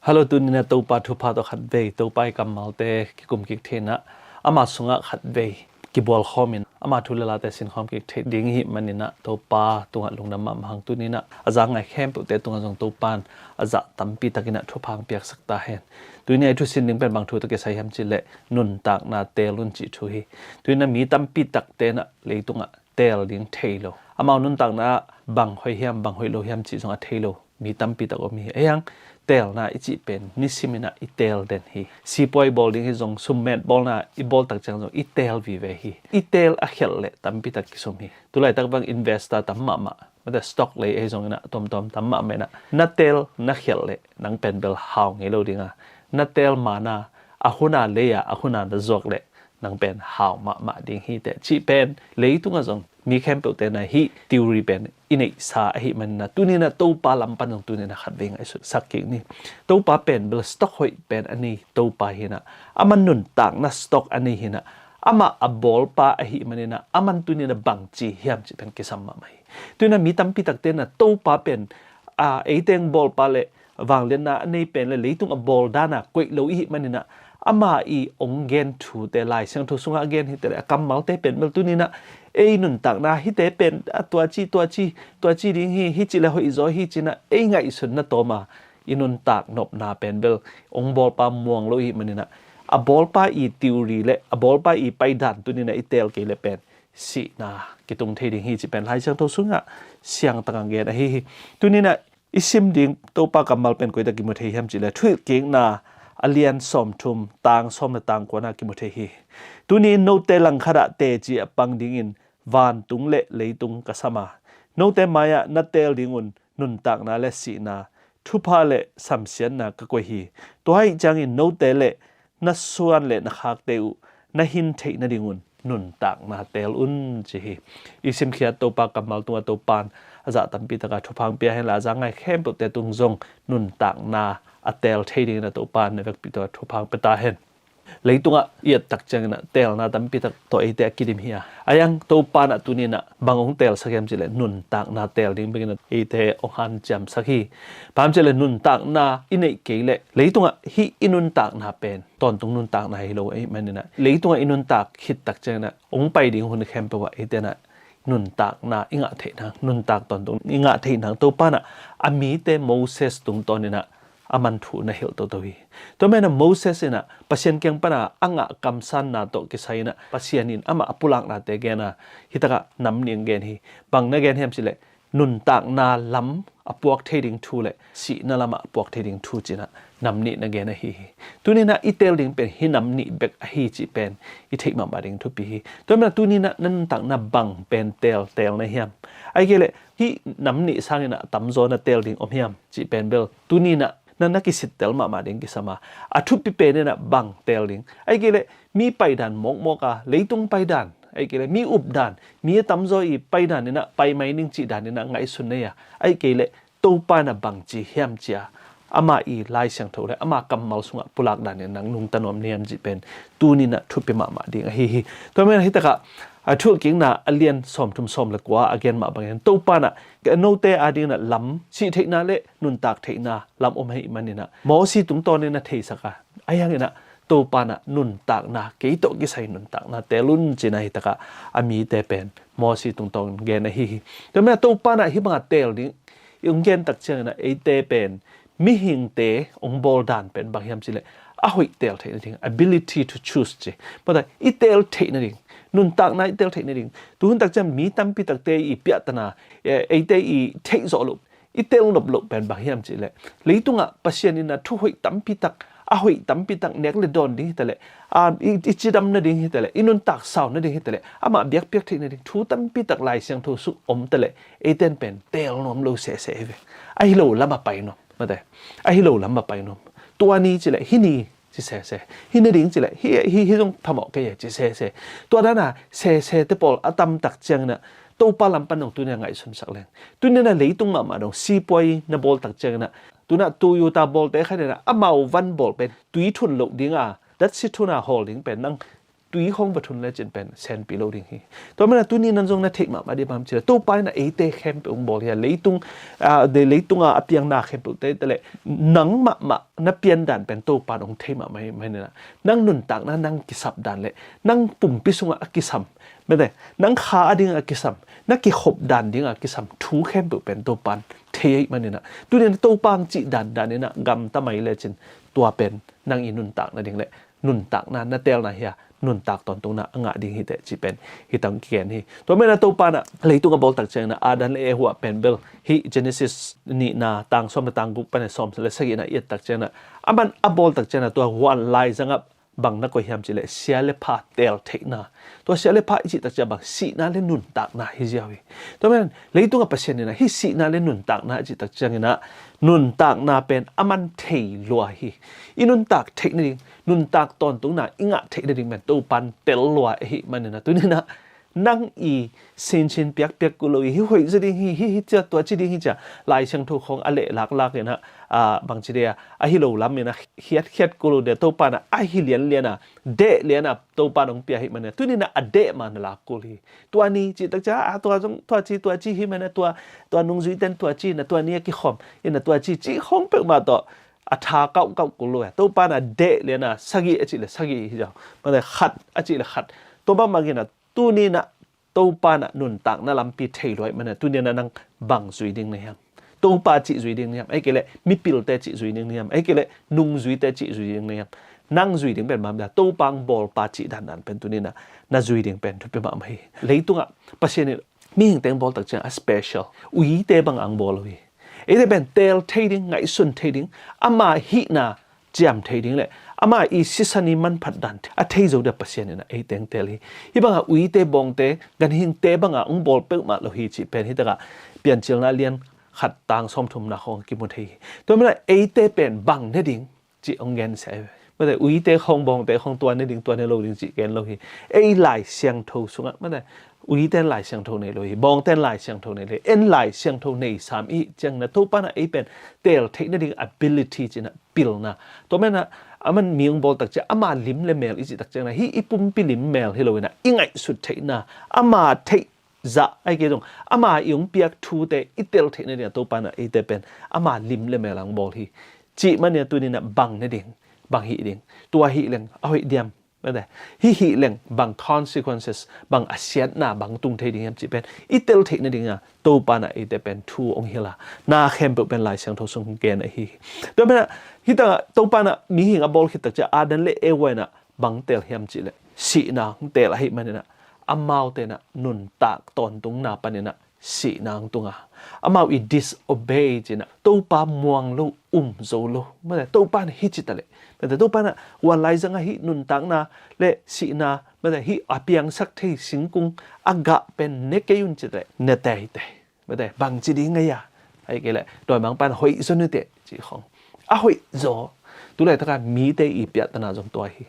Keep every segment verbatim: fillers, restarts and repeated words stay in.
Hello, tuni-in ah Topa thupha tawh khatvei Topa i kammalte kikum kik thei-in ah, ama sungah khatvei kibual khawmin ama thu le late sinkhawm kik thei ding i hih manin ah Topa tungah lungdam mahmah hang. Tuni-in ah a za ngai khempeuhte tungah zong Topa in a zah tampi takin ah thupha hong piaksak ta hen. Tuni-in ah i thusin ding pen bang thu tawh kisai hiam cih leh nuntakna teel un cih thu hi. Tuni-in ah mi tampi takte in ah leitungah teel ding thei lo, amau nuntakna ah bang hoih hiam, bang hoih lo hiam cih zong a thei lo mi tampi tak om hi. Ahi hang teelna i cih pen nisimin ah i teel den hi. Sipuai bawl ding hi zong, summet bawlna i bawl tak ciang zong i teel vive hi. I teel a khialh leh tampi tak kisum hi. Tulaitak bang investor tam mahmah, mate, stock lei ahi zongin ah tuamtuam tam mahmah in ah, na teel na khialh leh nang pen bel hau ngei lo ding a, na teel man a, a hun a lei a, a hun a na zuak leh nang pen hau mahmah ding hi teh cih pen leitungah zong mi khempeuhte in ah hih theory pen i neihsa ahih manin ah, tuni-in ah Topa lam pan zong tuni-in ah khatvei ngaihsutsak kik ni. Topa pen bel stock hoih pen a nei Topa hi-in ah, aman nuntakna stock a nei hi-in ah, amah a bawlpa ahih manin ah aman tuni-in ah bangci hiam cih pen kisam mahmah hi. Tuni-in ah mi tampi takte in ah Topa pen, a, eite hong bawlpa le vangliatna a nei pen le leitung a bawl dan a koih lo i hih manin ah, ama i hong gen thute, Lai Siangtho sungah a gen hite le a kammalte pen bel tuni-in ah ei nuntakna hite pen, a, tua ci, tua ci, tua ci ding hi, hi cih leh hoih zaw hi ci-in ah ei ngaihsutna tawm a i nuntak nopna pen bel hong bawlpa muang lo i hih manin ah, a bawlpa i theory le a bawlpa i paidan tuni-in ah i teel kei leh pen sihna kitung thei ding hi cih pen Lai Siangtho sungah siangtak a gen ahi hi. Tuni-in ah i sim ding Topa kammal pen koi-ah kimu thei hiam cih leh Thuhilhkikna a lian sawmthum, tang sawm le tang kua-ah kimu thei hi. Tuni-in note langkhat ah teci a pang dingin vantung le leitung ka sam a, note mai-ah na teel dingun nuntakna le sihna, thupha le samsiatna ka koih hi. Tua ahih ciangin note le na suan le na khakte uh na hin theih nadingun nuntakna teel un, ci hi. I simkhiat Topa kammal tungah Topa in a zah tampi tak a thupha hong pia hen la, a za ngai khempeuhte tung zong nuntakna a teel thei dingin ah Topa in na vekpi tawh thupha hong pia ta hen. Leitungah i et tak ciangin ah teelna tampi tak tawh eite a kidim hi a, ahi hang Topa in ah tuni-in ah bang hong teelsak hiam cih leh nuntakna teel ding bekin ah eite hong hanciamsak hi. Bang hang hiam cih leh nuntakna i neih kei leh leitungah hih i nuntakna pen tawntung nuntakna hi lo ahih manin ah, leitungah i nuntak khit tak ciangin ah hong pai ding hun khempeuh ah eite in ah nuntakna i ngah theih nang, nuntak tawntung i ngah theih nang Topa in ah a mite Moses tungtawnin ah aman thu na hilh toto hi. Tua manin ah Moses in ah Pasian kiang pan a a ngah kamsanna tawh kisai-in ah Pasian in amah a pulaknate gen a, hi tak ah nam nih hong gen hi. Bang na gen hiam cih leh nuntakna lam a puak thei ding thu le sihna lam ah a puak thei ding thu ci-in ah nam nih na gen ahi hi. Tuni-in ah i teel ding pen hih nam nih bek ahi cih pen i theih mahmah ding thupi hi. Tua manin ah tuni-in ah na nuntakna bang pen teel, teel na hiam? Ahih kei leh hih nam nih sangin ah a tamzaw na teel ding om hiam cih pen bel tuni-in ah na, na kisittel mahmah ding kisam a, a thupi pen in ah bang teel ding? Ahih kei leh mi paidan mawkmawk a, leitung paidan, ahih kei leh mi updan, mi a tamzaw i paidan in ah pai mai ning cih dan in ah ngaihsun na hi a, ahih kei leh Topa in ah bangci hiam ci-a amah i Lai Siangtho le ama kammal sungah pulak danin nang nungta nuam na hiam cih pen tuni-in ah thupi mahmah ding ahi hi. Tua manin ah hi tak ah a Thuhilhkikna a lian sawmthum, sawm le kua a gen mah bangin Topa in ah note adingin ah lam, sih theihna le nuntak theihna lam om ahih manin ah Mosi tungtawnin a theisak a, ahi hangin ah Topa in ah nuntakna, kei tawh kisai nuntakna teel un ci-in ah hi tak ah a mite pen Mosi tungtawn gen ahi hi. Tua manin ah Topa in ah hih bang a teel ding i hong gen tak ciangin ah eite pen mihingte hong bawl dan pen bang hiam cih leh a hoih teel theih nading, ability to choose ci. Bang hang hiam cih leh i teel theih nading, nuntakna i teel theih nading. Tu hun tak ciang mi tampi takte i piahtana, e, eite i theih zawh loh, i teel nop loh pen bang hiam cih leh leitungah Pasian in ah thu hoih tampi tak, a hoih tampi tak nek le dawn ding hi ta leh, a, i, i cidam nading hi ta leh, i nuntak sau nading hi ta leh, amah biakpiak theih nading thu tampi tak Lai Siangtho sung om ta leh, eite'n pen teel nuam lo sese hi ve. Ahi lo lam a pai nuam, mate. Ahi lo lam a pai nuam. Tua ni cih leh hih ni ci sese. Hih nading cih leh hih, hih, hih zong phamawh kei e ci sese. Tua dan a sese te pawl a tam tak ciangin ah Topa lam pan zong tuni-in ah ngaihsunsak leng. Tuni-in ah leitung mahmah dong sipuai na bawl tak ciangin ah, tu-in ah Toyota bawlte khat in ah amau van bawl pen tui thun loh ding a, datsi thun a hawl ding pen nang tui khawng va thun lecin pen senpi lo ding hi. Tua manin ah tuni nan zong na theih mahmah ding bang ci le, Topa in ah eite khempeuh hong bawl hi a, leitung, ah, de leitung a a piang na khempeuh te te le, nang mahmah na pian dan pen Topa in hong thei mahmah hi. Manin ah nang nuntakna nang kisap dan le nang pumpi sungah a kisam, mete, nang kha a ding a kisam, na kikhop dan ding a kisam thu khempeuh pen Topa in thei ahih manin ah, tuni in ah Topa hong cih dandan in ah gamta mai lecin tua pen nang i nuntakna ding le nuntakna na telna hi a, nuntak tawntungna a ngah ding hi teh cih pen hi tang kigen hi. Tua manin ah Topa in ah leitung a bawl tak ciangin ah Adam le Eva pen bel hih Genesis nihna tang sawm le tang guk pan sawm le sagihna i et tak ciangin ah, aman a bawl tak ciangin ah tua huan laizang ah bang na koih hiam cih leh sia le pha tel theihna. Tua sia le pha i cih tak ciang bang, sihna le nuntakna hi ziau hi. Tua manin leitung a Pasian in ah hih sihna le nuntakna i cih tak ciangin ah nuntakna pen aman thei lua hi. I nuntak theih nading, nuntak tawntungna i ngah theih nading pen Topa in tel lua ahih manin ah tuni in ah nang i sincin piakpiak kul lo hi. Hih hoih zaw ding hi, hih, hih cia tua ci ding hi cia Lai Siangtho khawng a leh laklak in ah, ah, bang ci ding a, ahi lo lam in ah khiatkhiat kul lo ding a, Topa in ah ahi lianlian a, deh lian a Topa in hong pia ahih manin ah tuni in ah a deh mah na lak kul hi. Tua ni cih tak ciang, ah, tua zong tua ci, tua ci hi manin ah tua, tua nungzuite in tua ci in ah tua ni a kikhawm in ah tua ci, cih khawng peuhmah tawh a tha kauhkauh kul lo hi. Topa in ah deh lian a, sagih a cih leh sagih hi ziau, mate, khat a cih leh khat. Tua bang bangin ah tuni in ah Topa in ah nuntakna lampi thei lua ahih manin ah tuni in ah nang bang zui ding na hiam? Topa cih zui ding na hiam? Ahih kei leh mipilte cih zui ding na hiam? Ahih kei leh nungzuite cih zui ding na hiam? Nang zui ding pen bang hiam? Topa hong bawlpa cih dandan pen tuni in ah na zui ding pen thupi mahmah hi. Leitung ah Pasian in mihingte hong bawl tak ciang a special, uite bang a hong bawl lo hi. Eite pen teel thei ding, ngaihsun thei ding, ama hihna ciam thei ding le ama i sisan i manphat dan a thei zo ding a Pasian in a eite hong teel hi. Hih bangah uite, bawngte, ganhingte bangah hong bawl peuhmah lo hi cih pen hi takah Piancilna lian khat tang sawmthumna khawng kimu thei hi. Tua manin a eite pen bang ne ding cih hong gensia hi. Mate, uite khawng, bawngte khawng tua ne ding, tua ne lo ding cih gen lo hi. Ei Lai Siangtho sungah, mate, uite in Lai Siangtho nei lo hi, bawngte in Lai Siangtho nei lo hi. En Lai Siangtho nei sam i hih ciangin a Topa in a ei pen teel theih nading ability cih in a pilna. Tua manin a, aman mi hong bawl tak ciang ama lim le mel i cih tak ciangin a hih i pumpi lim mel hi lo in a i ngaihsut theihna, ama theih zah ahih kei zong ama i hong piak thute i tel theih nading a Topa in a eite pen ama lim le mel a hong bawl hi. Cih manin a tuni in a bang ne ding, bang hih ding, tua hih leng a hoih diam, mate, hih hih leng bang consequences, bang a siatna bang tung thei ding hiam cih pen i tel theih nading a Topa in a eite pen thu hong hilh a, na khempeuh pen Lai Siangtho sung hong gen ahi hi. Tua manin a hih takah Topa in a mihing a bawl khit tak ciang Adam le Eva in a bang teel hiam cih leh sihna hong teel ahih manin a, amaute in a nuntak tawntungna panin a sihna hong tung a, amau i disobey cih in a Topa muang lo, um zo lo, mate, Topa in hih cih ta leh, mate, Topa in a huan laizang a hih nuntakna le sihna, mate, hih a piangsak thei singkung a gah pen ne kei un cih ta leh ne teitei. Mate, bang ci ding a hia? Ahih kei leh dawimangpa in hoih zaw ni teh cih khawng. A hoih zaw. Tu laitak a mite i piahtana zong tua hi.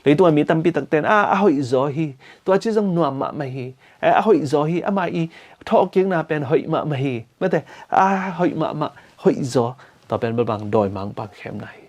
Leitung a mi tampi takte in a, a hoih zaw hi, tua ci zong nuam mahmah hi. Eh, a hoih zaw hi, ama i thawhkikna pen hoih mahmah hi. Mate, a hoih mahmah, hoih zaw. Tua pen bel bang, dawimangpa hong khemna hi.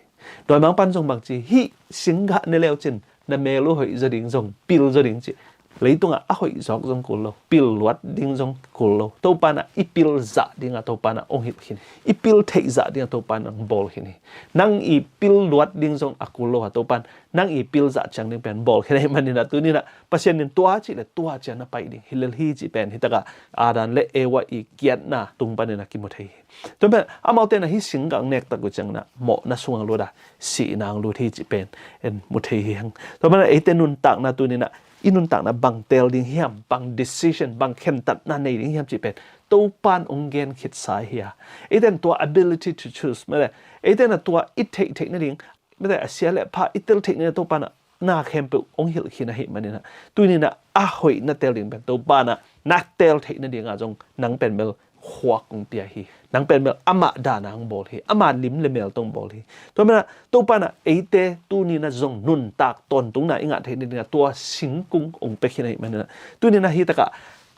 Dawimangpa in zong bang ci, hih singgah ne le uh cin na mel uh hoih zaw ding, zong pil zaw ding ci. Leitungah a hoih zawk zong kul lo, pil luat ding zong kul lo. Topa in a i pil zah ding a Topa in a hong hilh khin hi. I pil theih zah ding a Topa in a hong bawl khin hi. Nang i pil luat ding zong a kul lo a Topa in nang i pil zah ciang ding pen bawl khin ahih manin a tuni in a Pasian in tua cih leh tua ciang na pai ding hi lel hi cih pen hi takah Adam le Eva i kiatna tung panin a kimu thei hi. Tua pen amaute in a hih singgah nek tak uh ciangin a mawhna sungah lut a sihna hong lut hi cih pen en mu thei hi hang. Tua pen a eite nuntakna tuni in a i nuntakna bang teel ding hiam, bang decision, bang khentatna nei ding hiam cih pen Topa in hong gen khitsa hi a. Eite in tua ability to choose, mate, eite in a tua i theih theih nading, mate, a sia le pha i tel theih nading a Topa in a na khempeuh hong hilh khin ahih manin a tuni in a a hoih na teel ding pen Topa in a na teel theih nading a zong nang pen bel khuak hong pia hi. Nang pen bel amah dan a hong bawl hi. Ama lim le mel tawh hong bawl hi. Tua manin a Topa in a eite tuni in a zong nuntak tawntungna i ngah theih nading a tua singkung hong pia khin ahih manin a tuni in a hih takah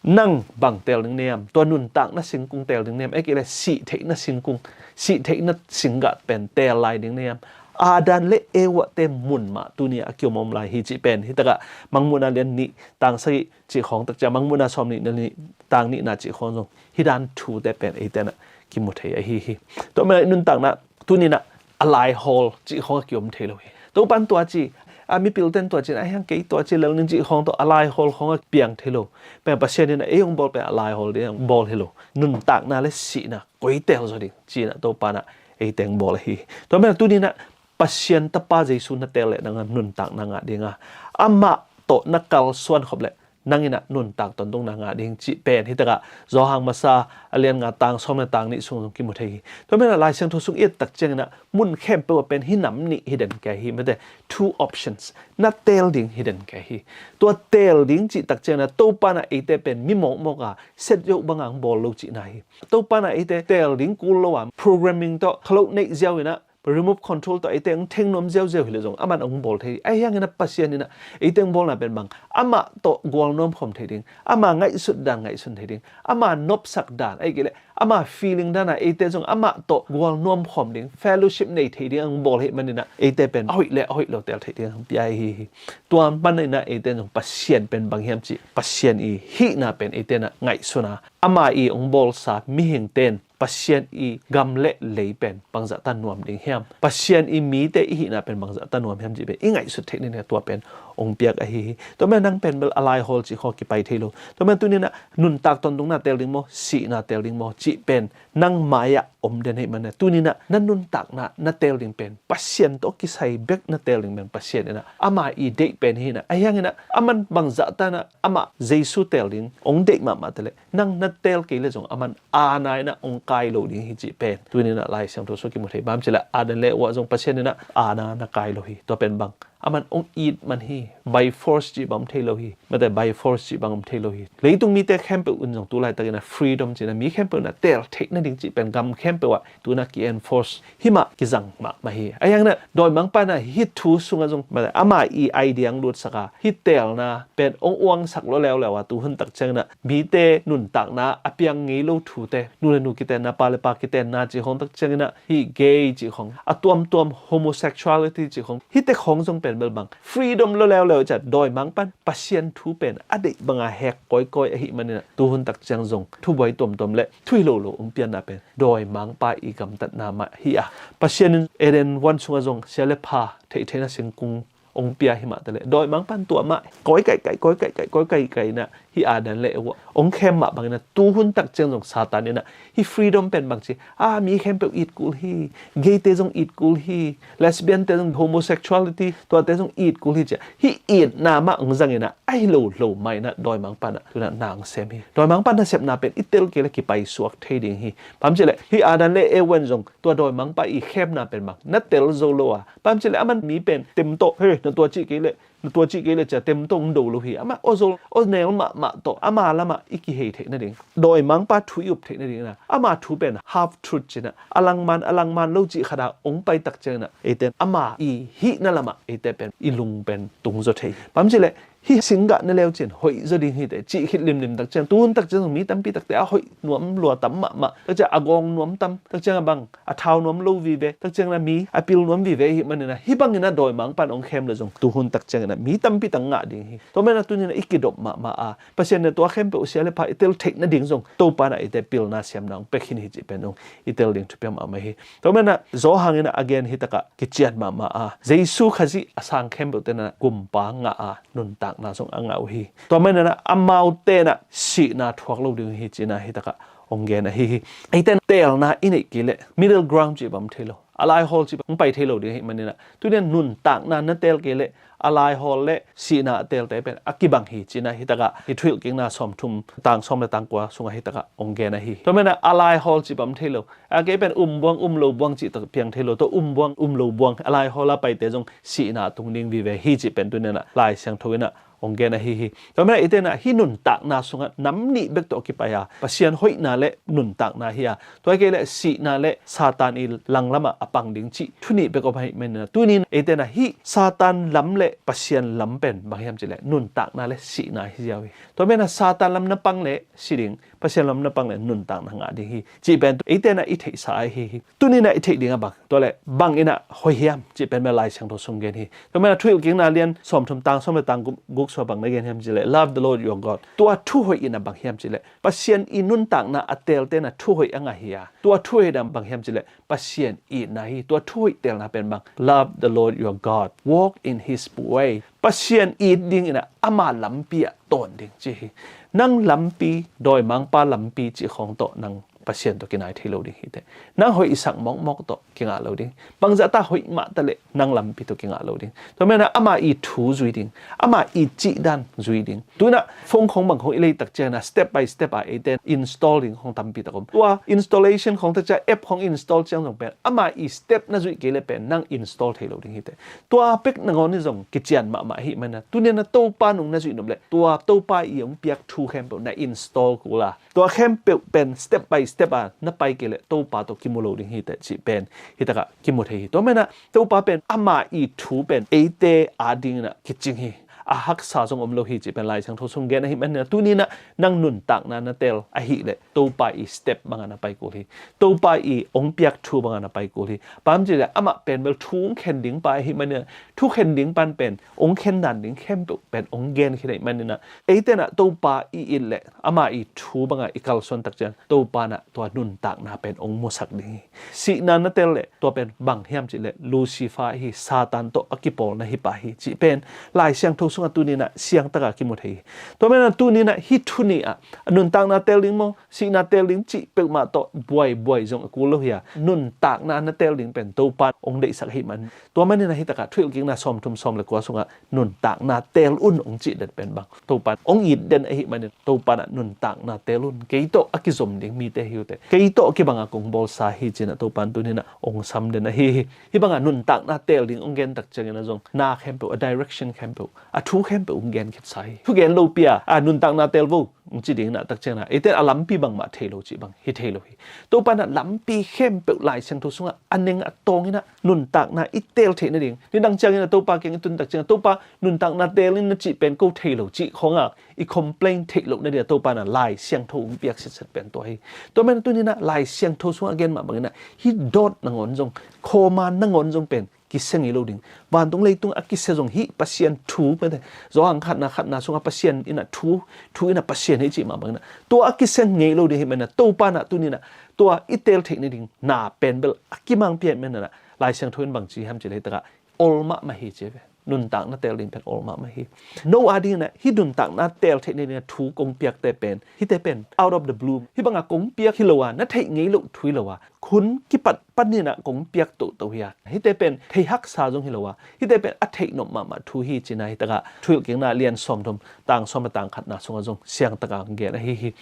nang bang teel ding na hiam? Tua nuntakna singkung teel ding na hiam? Ahih kei leh sih theihna singkung, sih theihna singgah pen teel lai ding na hiam? Adam le Eva te mun mah tuni a kiom om lai hi cih pen hi takah Mangmuhna lian nih tang sagih cih khawng tak ciang Mangmuhna sawm nih na nih tang nihna cih khawng zong hi dan thute pen eite na kimu thei ahi hi. Tua mah nuntakna tuninah a laihawl cih khawng a kiom thei lo hi. Topan tua ci a mipilten tua ci na a hiang kei tua ci lel ning cih khawng tawh a laihawl khawng a piang thei lo. Pen Pasian inah ei hong bawl pen a laihawl ding hong bawl hi lo. Nuntakna le sihna koi tel zaw ding cinah Topanah eiteng bawl ahi hi. Tua mah tuninah Pasian Tapa Jesu na tel le nang nuntakna ngah dinga amah tawh na kalsuan khop le nang inah nuntak tawntungna ngah ding cih pen hi takah Johan masa a lian nga tang sawm le tang nih sung zong kimu thei hi. Tua menah Lai Siangtho sung i et tak cianginah mun khempeuh a pen hi nam nih hi den kei hi mate, two options, na teel ding hi den kei hi. Tua teel ding cih tak cianginah Topanah eite pen mi mawkmawk a set yoh banga hong bawl lo cihna hi. Topanah eite teel ding kul lo a programming tawh khalo neih ziau inah remote control tawh eite hong theng nuam ziauziau hi le zong aman hong bawl thei hi. Ahi hangin a Pasian inah eite hong bawlna pen bang amah tawh gual nuam khawm thei ding, ama ngaihsut dan ngaihsun thei ding, ama nopsak dan ahi kei le ama feeling dana eite zong amah tawh gual nuam khawm ding, fellowship nei thei ding hong bawl hi maninah eite pen a hoih le a hoih lo teel thei ding hong pia hi hi. Tua maninah eite zong Pasian pen bang hiam cih Pasian i hihna pen eite na ngaihsuna ama i hong bawlsa mihingten Pasian i gam le lei pen bangzahta nuam ding hiam? Pasian i mite i hihna pen bangzahta nuam hiam cih pen i ngaihsut theih ning tua pen hong piak ahi hi. Tua mah nang pen bel a laihawl cih khaw kipai thei lo. Tua mah tuninah nuntak tawntungna teel ding maw, sihna teel ding maw cih pen nang mai-ah om den hei manah tuninah na nuntakna na teel ding pen Pasian tawh kisai bek na teel ding pen Pasian inah ama i deih pen hinah ahi hanginah aman bangzahtanah amah Jesu teel ding hong deih mahmah tale nang na teel kei le zong aman aana inah hong kai lo ding hi cih pen tuninah Lai Siangtho sung kimu thei bam cih le Adam le Eva zong Pasian inah aana na kai lo hi. Tua pen bang aman hong it man hi. By force cih bang om thei lo hi. Mate by force cih bang om thei lo hi. Leitung mite khempeuh in zong tu laitakinah freedom cihna mi khempeuh na teel theih nading cih pen gam khempeuh ah tuna ki-enforce himah kizang mahmah hi. Ahi hanginah dawimangpa inah hih thu sungah zong mate ama i idea hong lutsak a hih teelna pen hong uangsak lo leuleu a tuhun tak cianginah mite nuntakna a piang ngei lo thute, nu le nu kitenna, pa le pa kitenna cih khawng tak cianginah hih gay cih khawng a tuamtuam homosexuality cih khawng hihte khawng zong pen bel bang freedom lo leuleu ciah dawimangpan Pasian thu pen a deih banga hek kawikawi ahi maninah tuhun tak ciang zong thubuai tuamtuam le thuhilolo hong pianna pen dawimangpa i gamtatna mah hi a Pasian in Eden huan sungah zong sia le pha theihtheihna singkung hong pia himah tale dawimangpan tuamah kawi kaikai kawi kaikai kawi kaikai inah hih Adam le Eva hong khem mah banginah tuhun tak ciang zong Satan inah hih freedom pen bangci a mi khempeuh it kul hi. Gayte zong it kul hi. Lesbiante zong, homosexuality tuate zong it kul hi ciah hih itna mah hong zanginah ahi lo lo mah inah dawimangpanah tunah na hong sem hi. Dawimangpan nasepna pen i tel kei le kipaisuak thei ding hi. Bam cih le hih Adam le Eva in zong tua dawimangpa i khemna pen bang na tel zo lo a bam cih le aman mi pen tem tawh he na tua cih kei le na tua cih kei le cia tem tawh hong do lo hi. Amah aw zol aw nel mahmah tawh ama lamah i kihei theih nading dawimangpa thu i up theih nading inah ama thu pen half truth cinah a langman a langman lo cih khata hong pai tak cianginah eite ama i hihna lamah eite pen i lung pen tung zaw thei hi. Bam cih le hih singgah na leu cin hoih zaw ding hite cih khit limlim tak ciang tuhun tak ciang mi tampi takte a hoih nuam lua tam mahmah tak ciang a gawng nuam tam tak ciang a bang a thau nuam lo vive tak cianginah mi a pil nuam vive ahi maninah hih banginah dawimangpan hong khem le zong tuhun tak cianginah mi tampi tak ngah ding hi. Tua menah tuninah i kidop mahmah a Pasian inah tua khempeuh sia le pha i tel theih nading zong Topanah eite pilna siamna hong pia khin hi cih pen zong i tel ding thupiang mahmah hi. Tua menah Johan inah a gen hi takah kician mahmah a Jesu Khazih a sang khempeuh tenah gumpa ngah a nuntakna zong a ngah uh hi. Tua menah amaute inah sihna thuak lo ding hi cinah hi takah hong gen ahi hi. Eite teelna i neih kei le middle ground cih bang om thei lo. A laihawl cih bang hong pai thei lo ding ahi maninah tunian nuntakna na teel kei le a laihawl le sihna a teelte pen a kibang hi cinah hi takah hi Thuhilhkikna sawmthum tang sawm le tang kua sungah hi takah hong gen ahi hi. Tua menah a laihawl cih bang om thei lo. A kei pen um buang um lo buang cih tak piang thei lo. Tua um buang um lo buang a laihawl a paite zong sihna a tung ding vive hi cih pen tunianah Lai Siangtho inah hong gen ahi hi. Tua manin ah eite in ah hih nuntakna sungah nam nih bek tawh a kipai a, Pasian hoihna le nuntakna hi a, tua hi kei leh sihna le Satan i langlamah a pang ding cih thu nih bek om ahih manin ah, tuni in eite in ah hih Satan lam le Pasian lam pen bang hiam cih leh nuntakna le sihna hi ziau hi. Tua manin ah Satan lam na pang leh si ding, Pasian lam na pang leh nuntakna ngah ding hi cih pen eite in ah i theihsa ahi hi. Tuni in ah i theih ding a bang, tua leh bang in ah hoih hiam cih pen bel Lai Siangtho sung gen hi. Tua manin ah Thuhilhkikna lian sawmthum, tang sawm le tang guk, guk sung ah bang na gen hiam cih leh, "Love the Lord your God." Tua thu hoih in ah bang hiam cih leh, Pasian i nuntakna a teelte in ah thu hoih a ngah hi a, tua thu hoih in ah bang hiam cih leh, Pasian itna hi. Tua thu hoih teelna pen bang, "Love the Lord your God, walk in his way." Pasian it ding in ah ama lampi ah tawn ding ci hi. Nang lampi, dawimangpa lampi cih khawng tawh nang Pasian tawh kinai thei lo ding hi teh. Nang hoih i sak mawkmawk tawh kingah lo ding. Bangzah ta hoih mah ta leh nang lampi tawh kingah lo ding. Tua manin ah ama i thu zui ding, ama i cihdan zui ding. Tu in ah phone khawng bang khawng i lei tak ciangin ah step by step a eite in install ding khawng tampi tak om. Tua installation khawng tak ciang, app khawng install ciang zong pen ama i step na zuih kei leh pen nang install thei lo ding hi teh. Tua bek nangawn in zong kician mahmah ahih manin ah, tuni in ah Topa nung na zuih nop leh tua Topa i hong piak thu khempeuh na install kul a, tua khempeuh pen step by step a na pai kei leh Topa tawh kimu lo ding hi teh cih pen hi tak ah kimu thei hi. Tua manin ah Topa pen ama i thu pen eite a ding in ah kicing hi. A haksa zong om lo hi cih pen Lai Siangtho sung gen ahih manin ah, tuni in ah nang nuntakna na teel ahih leh Topa i step bang ah na pai kul hi. Topa i hong piak thu bang ah na pai kul hi. Bang hiam cih leh amah pen bel thu hong khen ding pa ahih manin ah, thu khen ding pan pen hong khen dan ding khempeuh pen hong gen khin ahih manin ah, eite in ah Topa i it leh ama i thu bang ah i kalsuan tak ciang Topa in ah tua nuntakna pen hong musak ding hi. Sihna na teel leh tua pen bang hiam cih leh Lucifer hi, Satan tawh a kipawlna hi pa hi cih pen Lai Siangtho sungah tuni in ah siang tak a kimu thei hi. Tua manin ah tuni in ah hih thu nih ah nuntakna teel ding maw, sihna teel ding cih peuhmah tawh buaibuai zong a kul lo hi a, nuntakna na teel ding pen Topa in hong deihsak ahih man. Tua manin ah hi tak ah Thuhilhkikna sawmthum, sawm le kua sungah nuntakna teel un hong cih den pen bang, Topa in hong it den ahih manin Topa in ah nuntakna teel un, kei tawh a kizom ding mite hi uh teh, kei tawh a kibang a kong bawlsa hi ci in ah Topa in tuni in ah hong sam den ahi hi. Hih bang ah nuntakna teel ding hong gen tak ciangin ah zong na khempeuh, a direction khempeuh, a thu khempeuh hong gen khitsa hi. Thugen lopi a, a, nuntakna teel vo hong ci ding in ah tak ciangin ah eite in a lampi bangmah thei lo cih bang hi thei lo hi. Topa in ah lampi khempeuh Lai Siangtho sungah a neng a tawng in ah nuntakna i teel theih nading. Nidang ciangin ah Topa kiang i tun tak ciangin ah, Topa, nuntakna teel in na cih pen ko thei lo cih khawng ah i complain theih loh nading ah Topa in ah Lai Siangtho hong piak sitset pen tua hi. Tua manin ah tuni in ah Lai Siangtho sungah a gen mah bangin ah hih dawt nangawn zong, khawma nangawn zong pen kisia ngei lo ding. Vantung leitung a kisia zong hih Pasian thu pen, Johan khatna, khatna sungah Pasian in ah thu, thu in ah Pasian hi cih mah bangin ah tua a kisia ngei lo ding ahih manin ah Topa in ah tuni in ah tua i teel theih nading na pen bel a kimangpih ahih manin ah Lai Siangtho in bang ci hiam cih leh hi tak ah ol mahmah hi ci ve. Nuntakna teel ding pen ol mahmah hi. No a ding in ah hih nuntakna teel theih nading ah thu kong piakte pen, hihte pen out of the blue, hih bang ah kong piak hi lo a, na theih ngei loh thu hi lo a, hun kipat panin ah kong piak toto hi a, hihte pen thei haksa zong hi lo a, hihte pen a theih nop mahmah thu hi ci in ah hi tak ah Thuhilhkikna lian sawmthum, tang sawm le tang khatna sungah zong siang tak a hong gen ahi hi.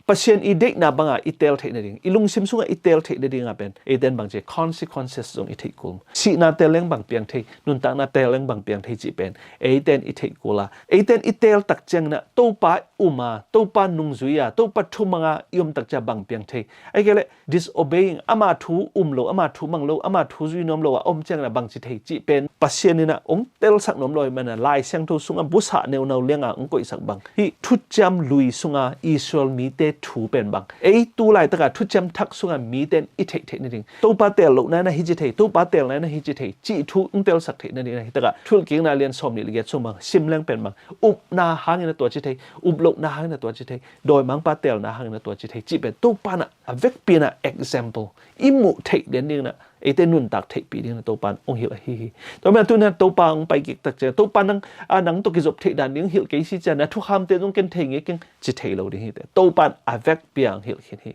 Pasian i deihna bang ah i teel theih nading, i lungsim sungah i teel theih nading ah pen eite in bang ci, consequences zong i theih kul. Sihna teel leng bang piang thei, nuntakna teel leng bang piang thei cih pen eite in i theih kul a, eite in i teel tak ciangin ah Topa um a, Topa nungzui a, Topa thumang a i om tak ciang bang piang thei. Ahih kei leh disobeying, ama thu um lo, ama thu mang lo, ama thu zui nuam lo a om ciangin ah bang ci thei cih pen Pasian in ah hong telsak nuam lo ahih manin ah Lai Siangtho sungah busa neunau liang a hong koihsak bang, hih Thuciam Lui sunga Israel mite thu pen bang, ei tu laitak a Thuciam Thak sunga mite in i theih theih nading, Topa teel lohna in ah hi ci thei, Topa teelna in ah hi ci thei cih thu hong telsak theih nading in ah hi tak ah Thuhilhkikna lian sawmnih le giat sung bang sim leng pen bang, upna hangin ah tua ci thei, up lohna hangin ah tua ci thei, dawimangpa teelna hangin ah tua ci thei cih pen Topa in ah a vekpi in ah example i muh theih den ding in ah, eite nuntak theihpih ding in ah Topa in hong hilh ahi hi. Tua manin ah tu in ah Topa hong pai kik tak ciang, Topa nang, a, nang tawh kizop theih dan ding hong hilh kei si ciang, na thukhamte zong ken thei ngei keng ci thei lo ding hi teh. Topa in a vekpi a hong hilh khin hi.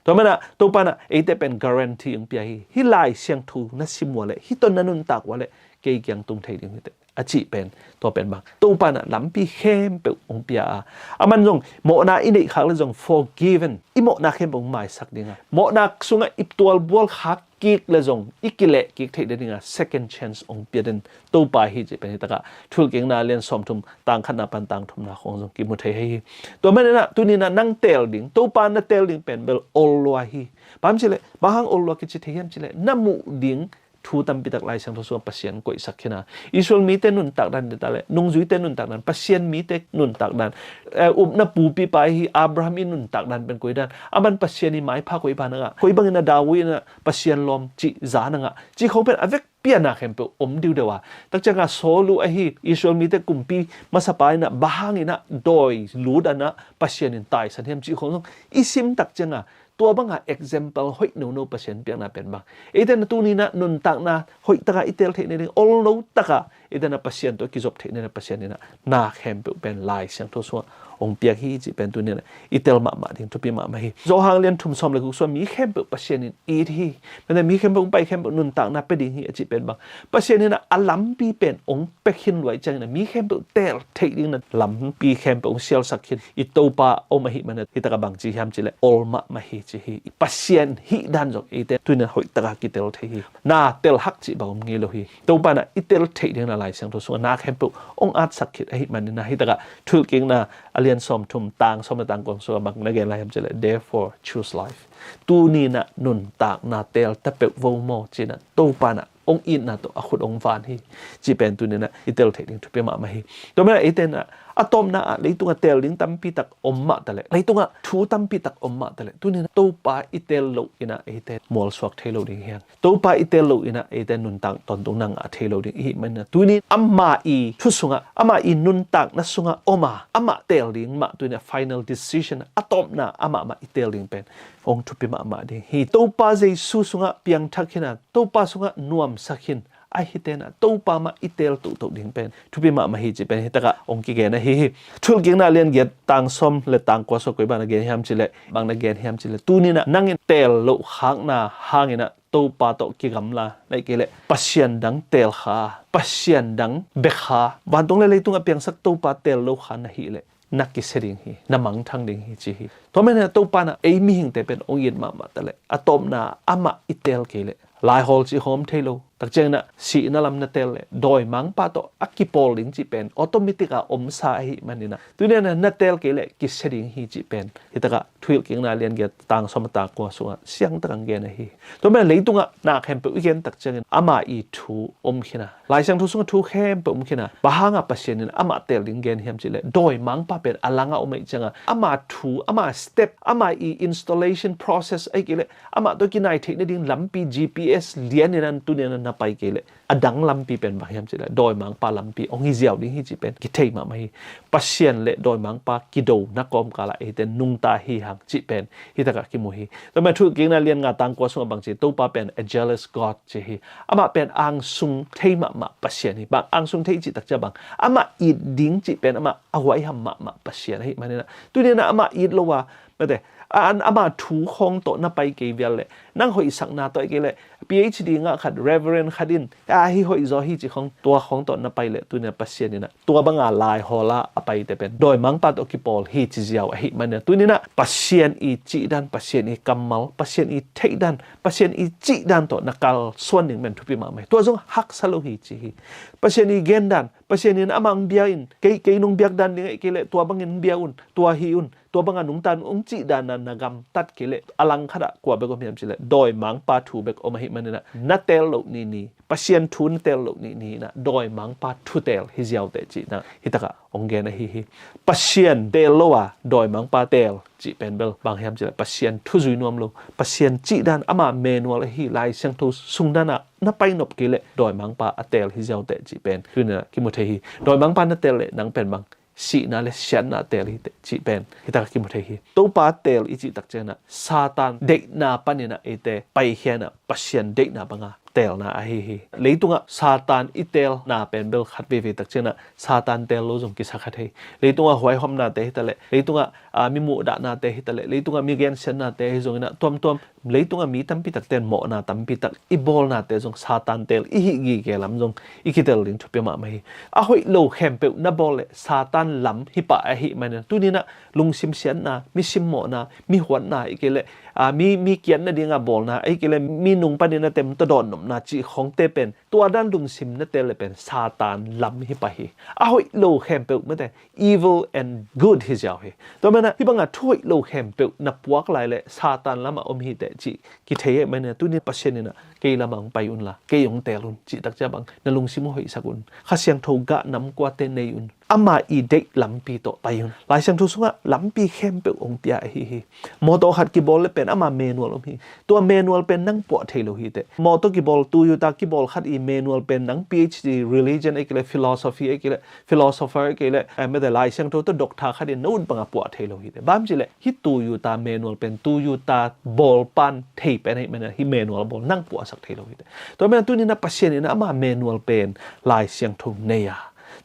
Tua manin ah Topa in ah eite pen guarantee hong pia hi. Hih Lai Siangtho na sim uh leh, hih tawh na nuntak uh leh kei kiang tung thei ding hi teh, a cih pen, tua pen bang, Topa in ah lampi khempeuh hong pia a, aman zong mawhna i neih khak leh zong forgiven, i mawhna khempeuh hong maisak ding a, mawhna sungah i tualbual khak kik le zong i kileh kik theih nadinga second chance hong pia den Topa hi cih pen hi takah Thuhilhkikna lian sawmthum tang khatna pan tang thumna khong zong kimu thei hi. Tua maninah tuninah nang teel ding, Topa na teel ding pen bel ol lua hi. Bang hiam cileh, bang hang ol lua kici thei hiam cileh, na muh ding thu tampi tak Lai Siangtho sungah Pasian koihsak khin a, Israel mite nuntak dan dita le nungzuite nuntak dan, Pasian mite nuntak dan, eh, upna pupipa hi Abraham i nuntak dan pen koi dan, aman Pasian i maipha koi banangah, koi bangin a David inah Pasian lawm cih zanangah, cih khong pen a vek piana khempeuh om diudeu a. Takcianga Saul uh ahi Israel mite kumpi masapa inah bang hanginah dawi lut anah Pasian in taisan hiam cih khong zong i sim takcianga, tua banga example hoih nono Pasian piakna pen bang, eite na tuninah nuntakna hoih taka i tel theih nading, ol no taka eite na Pasian tawh kizop theih nading Pasian inah na khempeuh pen Lai Siangtho sungah hong piak hi cih pen tuninah i tel mahmah ding thupi mahmah hi. Johan lian thum sawm le guk sungah mi khempeuh Pasian in it hi. Mate mi khempeuh hong pai khempeuh nuntakna pe ding hi a cih pen bang, Pasian inah a lampi pen hong pia khin luai ciangin a mi khempeuh teel theih dingin a lampi khempeuh hong sialsak khin i Topa om ahih manin a hi takah bang ci hiam cileh, ol mahmah hi ci hi. Pasian hih dan zong eite tuninah hoih takah kitel thei hi. Na tel hak cih bang om ngei lo hi. Topa inah i tel theih dingin a Lai Siangtho sungah na khempeuh hong atsak khit ahih manin a hi takah Thuhilhkikna a lian sawmthum tang sawm le tang kua sungah bang na gen lai hiam cileh, therefore choose life. Tuninah nuntakna teel ta peuh vo maw cinah Topa inah hong itna tawh a khut hong van hi. Cih pen tuninah i tel theih ding thupi mahmah hi. Tua maninah eite inah a tawpna ah leitungah teel ding tampi tak om mah taleh, leitungah thu tampi tak om mah taleh, tuninah Topa i teel loh inah eite mualsuak thei lo ding hi hang. Topa i teel loh inah eite nuntak tawntung na ngah thei lo ding ihih maninah tunin amah i thu sungah, amah i nuntakna sungah om a, amah teel ding mah tuninah final decision a tawpna amah mah i teel ding pen hong thupi mahmah ding hi. Topa Jesu sungah piangthak khin a, Topa sungah nuamsak khin ahite inah Topa mah i teel tohtoh ding pen thupi mahmah hi cih pen hi takah hong kigen ahi hi. Thuhilhkikna lian giat tang sawm le tang kua sungah koi bang na gen hiam cileh, bang na gen hiam cileh, tuninah nangin teel loh khakna hanginah Topa tawh kigamla, na hih kei leh Pasian dang teel kha, Pasian dang bek kha, vantung le leitungah piangsak Topa teel lo kha na hih leh na kisia ding hi, na mangthang ding hi ci hi. Tua maninah Topa inah ei mihingte pen hong it mahmah taleh, a tawpna amah i teel kei leh laihawl cih hong om thei lo. Takcianginah sihna lam na teel leh dawimangpa tawh a kipawl ding cih pen automatic a omsa ahih maninah tuninah na teel kei leh kisia ding hi cih pen hi takah Thuhilhkikna lian giat tang sawm a tang kua sungah siangtak ang gen ahi. Tua maninah leitungah na khempeuh i gen takciangin amah i thu om khin a, Lai Siangtho sungah thu khempeuh om khin a, bang hanga Pasian in amah teel ding gen hiam cileh, dawimangpa pen a langah om ahih cianga ama thu, ama step, ama i installation process ahih kei leh amah tawh kinai theih nading lampi G P S lianin an tuninah na pai kei leh a dang lampi pen bang hiam cileh, dawimangpa lampi hong hi ziau ding hi cih pen kithei mahmah hi. Pasian le dawimangpa kidona kawmkalah eite nungta hi hang cih pen hi takah kimu hi. Tua maninah Thuhilhkikna lian nga tang kua sungah bang ci, Topa pen a jealous God ci hi. Amah pen angsung thei mahmah Pasian hi. Bang angsung thei cih takciang bang, amah it ding cih pen amah a huaiham mahmah Pasian ahih maninah tuninah amah it lo a, mate, a, an, ama thu khawng tawh na pai kei vial leh, nang hoihsakna tawh ahih kei leh P H D ngah khat, Reverend khat in a hi hoih zaw hi ci khawng, tua khawng tawh na pai leh tuninah Pasian inah tua banga laihawl a a paite pen dawimangpa tawh kipawl hi ci ziau ahih maninah tuninah Pasian i cihdan, Pasian i kammal, Pasian i theihdan, Pasian i cihdan tawh na kalsuan ding pen thupi mahmah hi. Tua zong haksa lo hi ci hi. Pasian i gendan, Pasian in amah hong bia in, kei, kei nong biak dan ding ahih kei leh tua bangin hong bia un, tua hi un, tua banga nungta un hong cihdan a na gamtat kei leh a langkhatah kua bek om hiam cileh, dawimangpa thu bek om ahih maninah na teel loh nini, Pasian thu na teel loh nini inah dawimangpa thu teel hi ziauteh cih inah hi takah hong gen ahi hi. Pasian teel lo a dawimangpa teel cih pen bel bang hiam cileh, Pasian thu zui nuam lo, Pasian cihdan, ama manual ahi Lai Siangtho sungdan ah na painop kei leh dawimangpa a teel hi ziauteh cih pen tuninah kimu thei hi. Dawimangpa na teel leh nang pen bang, sihna le siatna teel hi teh cih pen hi takah kimu thei hi. Topa teel i cih takcianginah Satan deihna paninah eite paikhia inah Pasian deihna banga teelna ahi hi. Leitungah Satan i teelna pen bel khat veivei takcianginah Satan teel lo zong kisa kha thei. Leitungah huaihawmnate hi taleh, leitungah, a, mi muhdahnate hi taleh, leitungah mi gensiatnate hi zonginah tuamtuam leitungah mi tampi takte in mawhna tampi tak i bawlnate zong Satan teel i hih gige lam zong i kitel ding thupi mahmah hi. A hoih lo khempeuh na bawl leh Satan lam hi pah ahih manin tuninah lungsim siatna, mi simmawhna, mi huatna ahih kei leh, a, mi, mi kiat nadinga bawlna ahih kei leh mi nung panin a tem tawh dawn nopna cih khawngte pen tua dan lungsim na tel le pen Satan lam hi pah hi. A hoih lo khempeuh mate, evil and good hi ziau hi. Tua manin a hih banga thu hoih lo khempeuh na puak lai le Satan lamah om hi teh cih kithei ahih manin a tuni Pasian in a kei lamah hong pai unla kei hong teel un cih takciang bang na lungsim hoihsak un. Kha Siangtho gah nam kuate nei un. Ama i deih lampi tawh pai un. Lai Siangtho sungah lampi khempeuh hong pia ahi hi. Mawtaw khat kibawl le pen ama manual om hi. Tua manual pen nang puah thei lo hi teh. Mawtaw kibawl, Toyota kibawl khat i manual pen nang PhD religion ahih kei le philosophy ahih kei le philosopher ahih kei le, eh, mate Lai Siangtho tawh doctor khat in na ut banga puah thei lo hi teh. Bang hang hiam cih leh hih Toyota manual pen Toyota bawlpa'n thei pen ahih manin a hih manual bawl nang puahsak thei lo hi teh. Tua manin a tuni in a Pasian in a ama manual pen Lai Siangtho nei a,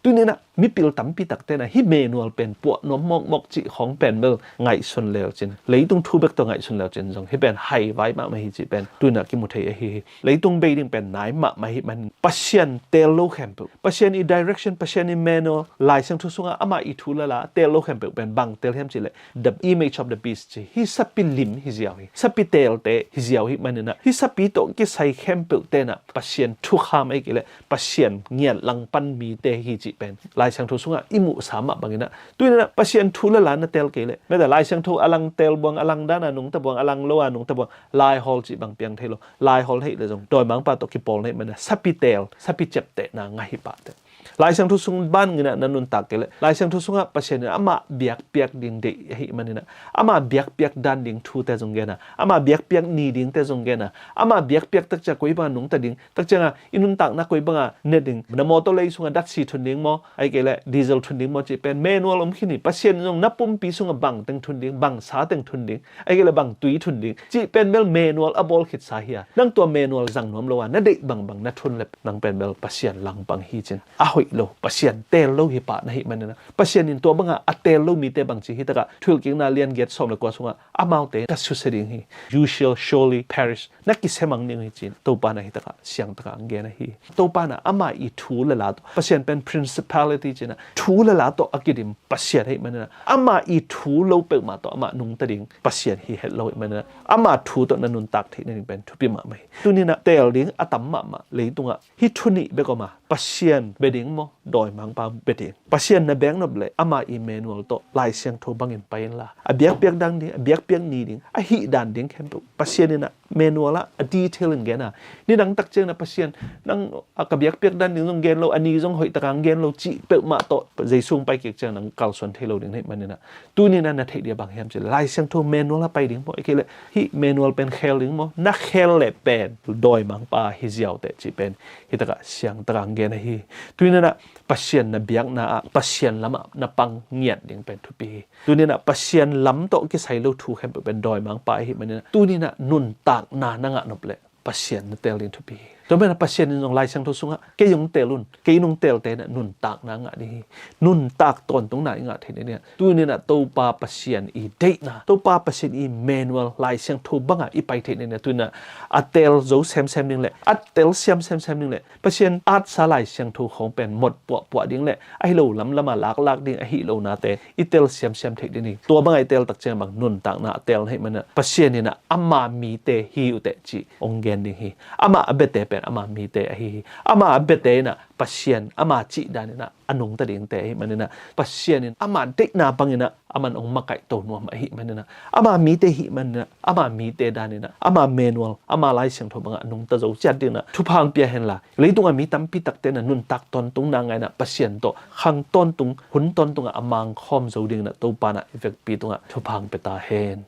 tuni in a mipil tampi takte in a hih manual pen puah nuam mawkmawk cih khawng pen bel ngaihsun le uh cin, leitung thu bek tawh ngaihsun le uh cin zong hih pen haivai mahmah hi cih pen tuni in a kimu thei ahi hi. Leitung bei ding pen nai mahmah ahih manin Pasian teel lo khempeuh, Pasian i direction, Pasian i manual, Lai Siangtho sungah ama i thu le la teel lo khempeuh pen bang teel hiam cih leh the image of the beast ci, hih sapi lim hi ziau hi, sapi teelte hi ziau hi manin a hih sapi tawh kisai khempeuhte in a Pasian thukham ahih kei leh Pasian ngiat langpan mite hi cih pen Lai Siangtho sungah i muhsa mah bangin a tuni in a Pasian thu le la na teel kei leh, mate Lai Siangtho a lang teel buang, a lang dan a nungta buang, a lang lo a nungta buang, laihawl cih bang piang thei lo, laihawl theih leh zong dawimangpa tawh kipawl na hih manin a sapi teel, sapi ciaptehna ngah hi pah teh. Lai Siangtho sung bangin a na nuntak kei leh Lai Siangtho sungah Pasian in amah biakpiak ding deih ahih manin a ama biakpiak dan ding thute zong gen a, ama biakpiak ni dingte zong gen a, ama biakpiak takciang koi banga nungta ding, takciang a i nuntakna koi banga ne ding, na mawtaw lei sungah datsi thun ding maw, ahih kei leh diesel thun ding maw cih pen manual om khin hi. Pasian in zong na pumpi sungah bang teng thun ding, bang sa teng thun ding, ahih kei leh bang tui thun ding cih pen bel manual a bawl khitsa hi a, nang tua manual zang nuam lo a na deih bangbang na thun le nang pen bel Pasian langpang hi cin a hoih lo, Pasian teel lo hi pah na hih manin a Pasian in tua banga a teel lo mite bang ci hi takah Thuhilhkikna lian giat sawm le kua sungah amaute ka susia ding hi, you shall surely perish, na kisemang ding uh hi cin Topa in a hi takah siang takah hong gen ahi hi. Topa in a ama i thu le la tawh, Pasian pen principality cin a thu le la tawh a kidim Pasian ahih manin a ama i thu lo peuhmah tawh amah nungta ding Pasian hi het lo ahih manin a ama thu tawh na nuntak theih nading pen thupi mahmah hi. Tuni in a teel ding a tam mahmah leitungah hih thu nih bek om a, Pasian bia ding maw, dawimangpa bia ding. Pasian na biak nop leh ama i manual tawh Lai Siangtho bangin pai inla, a biakpiak dan ding, a biakpiak ni ding, a hih dan ding khempeuh Pasian in a manual ah a detail in gen a, nidang takciang in a Pasian nang a ka biakpiak dan ding zong gen lo, a ni zong hoih takah hong gen lo cih peuhmah tawh Jesu hong pai kik ciang nang kalsuan thei lo ding na hih manin a tuni in a na theih ding a bang hiam cih leh Lai Siangtho manual a pai ding maw, ahih kei leh hih manual pen khel ding maw, na khel leh pen dawimangpa hi ziau teh cih pen hi takah siang takah hong gen ahi hi. Tuni in a Pasian na biakna ah Pasian lamah na pang ngiat ding pen thupi hi. Tuni in a Pasian lam tawh kisai lo thu khempeuh pen dawimangpa ahih manin a tuni in a nuntakna na ngah nop leh Pasian na teel ding thupi hi. Tua manin a Pasian in zong Lai Siangtho sungah kei hong teel un, kei nong teelte in a nuntakna ngah ding hi. Nuntak tawntungna i ngah theih nading a tuni in a Topa Pasian i deihna, Topa Pasian i manual Lai Siangtho bangah i pai theih nading a tuni in a a teel zo semsem ding leh a teel siam semsem ding leh Pasian atsa Lai Siangtho khawng pen mot puahpuah ding leh ahi lo lamlam a laklak ding ahi lo nate i teel siamsiam theih ding hi. Tua bangah i teel takciang bang nuntakna a teel na hih manin a Pasian in a ama mite hi uh teh cih hong gen ding hi. Amah a biate pen ama mite ahi hi. Amah a biate in a Pasian ama cih dan in a a nungta dingte ahih manin a Pasian in ama deihna bangin a aman hong makaihto nuam ahih manin a ama mite ahih manin a ama mite dan in a ama manual, ama Lai Siangtho bangah a nungta zo ciat ding in a thupha hong pia henla, leitungah mi tampi takte in a nuntak tawntungna ngah in a Pasian tawh khang tawntung, hun tawntungah a mang khawm zo ding in a Topa in a i vekpi tungah thupha hong pia ta hen.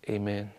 Amen.